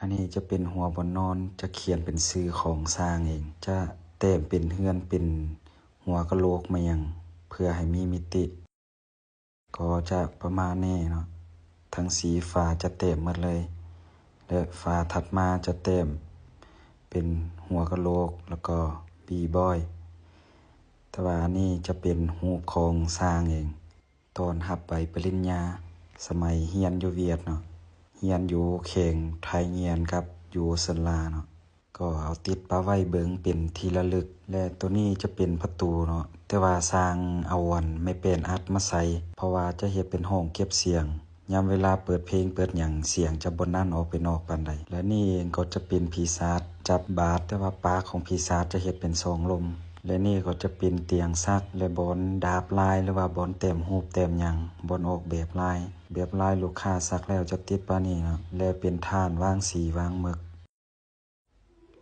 ອັນນີ້ຈະເປັນຫົວບ່ອນນອນ ຈະຂຽນເປັນຊື່ຂອງຊ່າງເອງ ຈະແຕ້ມເປັນເຮືອນ ເປັນຫົວກະໂຫຼກມາຫຍັງ ເພື່ອໃຫ້ມີມິຕິ ກໍຈະປະມານນີ້ເນາະ. ທັງສີ່ຝາຈະແຕ້ມໝົດເລີຍ ແລະ ຝາຖັດມາຈະແຕ້ມເປັນຫົວກະໂຫຼກ ແລ້ວກໍບີບອຍ. ແຕ່ວ່າອັນນີ້ຈະເປັນຮູບຂອງຊ່າງເອງ ຕອນຮັບໃບປະລິນຍາ ສະໄໝຮຽນຢູ່ຫວຽດເນາະ ຮຽນຢູ່ແຂວງໄທງຽນກັບຢູ່ເຊີນລາເນາະ ກໍເອົາຕິດປະໄວ້ເບິ່ງເປັນທີ່ລະລຶກ. ແລະ ໂຕນີ້ຈະເປັນປະຕູເນາະ ແຕ່ວ່າຊ່າງເອົາອັນໄມ້ແປ້ນອັດມາໃສ່ ເພາະວ່າຈະເຮັດເປັນຫ້ອງເກັບສຽງ ຍາມເວລາເປີດເພງເປີດຫຍັງ ສຽງຈະບໍ່ນັ້ນອອກໄປນອກປານໃດ. ແລະ ນີ້ເອງກໍຈະເປັນປີສາດຈັບບາດ ແຕ່ວ່າປາກຂອງປີສາດຈະເຮັດເປັນຊ່ອງລົມ. ແລະ ນີ້ກໍຈະເປັນຕຽງສັກ ແລະ ບ່ອນດາບລາຍ ຫຼືວ່າບ່ອນແຕ້ມຮູບແຕ້ມຫຍັງ ບ່ອນອອກແບບລາຍ. ແບບລາຍລູກຄ້າສັກແລ້ວຈະຕິດປານນີ້ເນາະ ແລະ ເປັນຖານວາງສີວາງໝຶກ.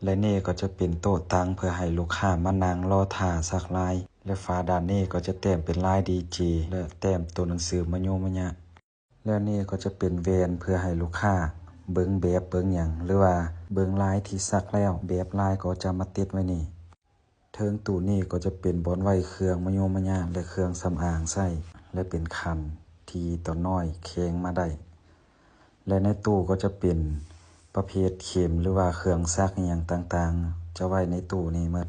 ແລະ ນີ້ກໍຈະເປັນໂຕະຕັ່ງເພື່ອໃຫ້ລູກຄ້າມານັ່ງລໍຖ້າສັກລາຍ ແລະ ຝາດ້ານນີ້ກໍຈະແຕ້ມເປັນລາຍດີເຈ ແລະ ແຕ້ມໂຕໜັງສືມະໂຍມະຍະ. ແລະ ນີ້ກໍຈະເປັນແວ່ນເພື່ອໃຫ້ລູກຄ້າເບິ່ງແບບເບິ່ງຫຍັງ ຫຼືວ່າເບິ່ງລາຍທີ່ສັກແລ້ວ ແບບລາຍກໍຈະມາຕິດໄວ້ນີ້. ເທິງຕູ້ນີ້ກໍຈະເປັນບ່ອນໄວ້ເຄື່ອງມະໂຍມະຍະ ແລະ ເຄື່ອງສຳອາງໃຊ້ ແລະ ເປັນຂັນທີ່ຕົວນ້ອຍແຂ່ງມາໄດ້. ແລະ ໃນຕູ້ກໍຈະເປັນປະເພດເຂັມ ຫຼືວ່າເຄື່ອງສັກອີ່ຫຍັງຕ່າງໆ ຈະໄວ້ໃນຕູ້ນີ້ໝົດ.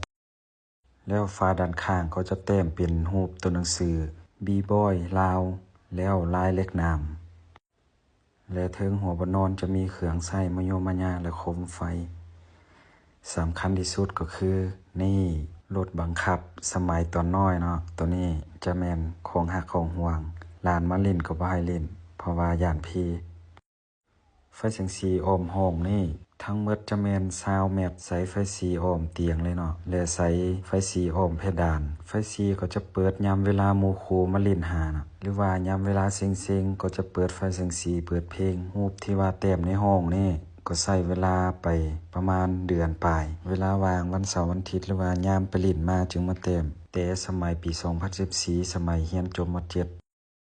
ແລ້ວຝາດ້ານຂ້າງກໍຈະແຕ້ມເປັນຮູບຕົວໜັງສື ບີບອຍລາວ ແລ້ວລາຍເຫຼັກໜາມ. ແລະ ເທິງຫົວບ່ອນນອນຈະມີເຄື່ອງໃຊ້ມະໂຍມະຍະ ແລະ ໂຄມໄຟ. ສຳຄັນທີ່ສຸດກໍຄື ນີ້ ລົດບັງຄັບສະໄໝຕອນນ້ອຍເນາະ. ໂຕນີ້ຈະແມ່ນຂອງຮັກຂອງຫວງ, ຫຼານມາຫຼິ້ນກໍບໍ່ໃຫ້ຫຼິ້ນ ເພາະວ່າຢ້ານຜີ. ໄຟແສງສີອ້ອມຫ້ອງນີ້ ທັງໝົດຈະແມ່ນຊາວແມັດ, ໃສ່ໄຟສີອ້ອມຕຽງເລີຍເນາະ ແລະ ໃສ່ໄຟສີອ້ອມເພດານ. ໄຟສີກໍຈະເປີດຍາມເວລາໝູ່ຄູ່ມາຫຼິ້ນຫານະ ຫຼືວ່າຍາມເວລາເຊັງໆ ກໍຈະເປີດໄຟແສງສີເປີດເພງ. ຮູບທີ່ວ່າແຕ້ມໃນຫ້ອງນີ້ ກໍໃຊ້ເວລາໄປປະມານເດືອນປາຍ. ເວລາວ່າງວັນເສົາວັນທິດ ຫຼືວ່າຍາມໄປຫຼິ້ນມາຈຶ່ງມາແຕ້ມ. ແຕ່ສະໄໝປີສອງພັນສິບສີ່ ສະໄໝຮຽນຈົບ ມ.ເຈັດ